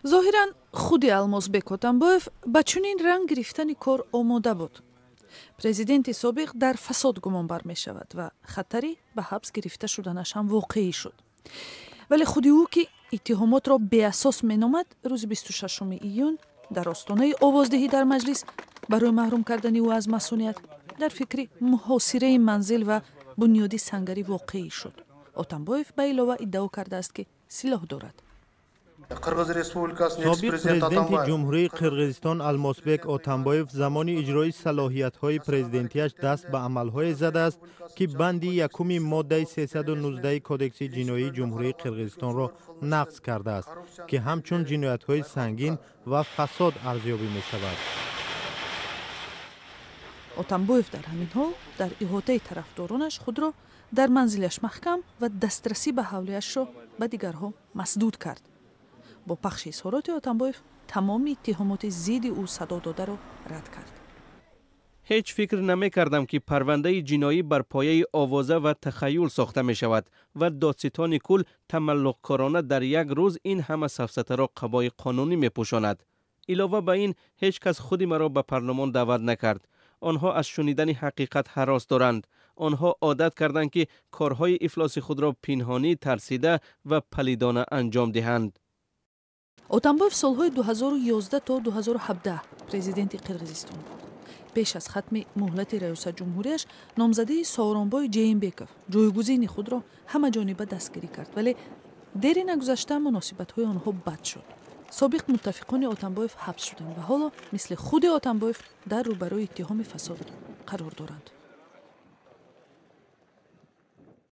Зоҳиран, худи Алмозбек Отамбоев ба чунин ранг гирифтани кор омода буд. Президенти собиқ дар фасод гумонбар мешавад ва хатари ба ҳабс гирифта шуданаш ҳам воқеӣ шуд. Вале худи ӯ, ки иттиҳомотро беасос меномад, рӯзи 26 июн дар остонаи овоздиҳӣ дар маҷлис барои маҳрум кардани ӯ аз масуният дар фикри муҳосираи манзил ва бунёди сангари воқеӣ шуд. Отамбоев ба илова иддао кардааст, ки силоҳ дорад. Собиқ президенти Ҷумҳурии Қирғизистон Алмосбек Отамбоев замони иҷрои салоҳиятҳои президентиаш даст ба амалҳое задааст, ки банди якуми моддаи 319 Кодекси ҷиноии Ҷумҳурии Қирғизистонро нақз кардааст, ки ҳамчун ҷиноятҳои сангин ва фасод арзёбӣ мешавад. Отамбоев дар ҳамин ҳол дар иҳотаи тарафдоронаш худро дар манзилаш маҳкам ва дастрасӣ ба ҳавлиашро ба дигарҳо масдуд кард. Бо пахши изҳороти Отамбоев тамоми иттиҳомоти зидди ӯ садо додаро рад кард. Ҳеҷ фикр намекардам, ки парвандаи ҷиноӣ бар пояи овоза ва тахайюл сохта мешавад ва додситони кул тамаллуқкорона дар як рӯз ин ҳама сафсатаро қабои қонунӣ мепӯшонад. Илова ба ин, ҳеҷ кас худи маро ба парлумон даъват накард. Онҳо аз шунидани ҳақиқат ҳарос доранд. Онҳо одат карданд, ки корҳои ифлоси худро пинҳонӣ, тарсида ва палидона анҷом диҳанд. Отамбоев солҳои 2011 то 2017 президенти Қирғизистон буд. Пеш аз хатми муҳлати раёсатҷумҳурияш номзадии Сооронбой Ҷеинбеков ҷойгузини худро ҳамаҷониба дастгирӣ кард, вале дери нагузашта муносибатҳои онҳо бад шуд. Собиқ муттафиқони Отамбоев ҳабс шуданд ва ҳоло мисли худи Отамбоев дар рӯбарӯи иттиҳоми фасод қарор доранд.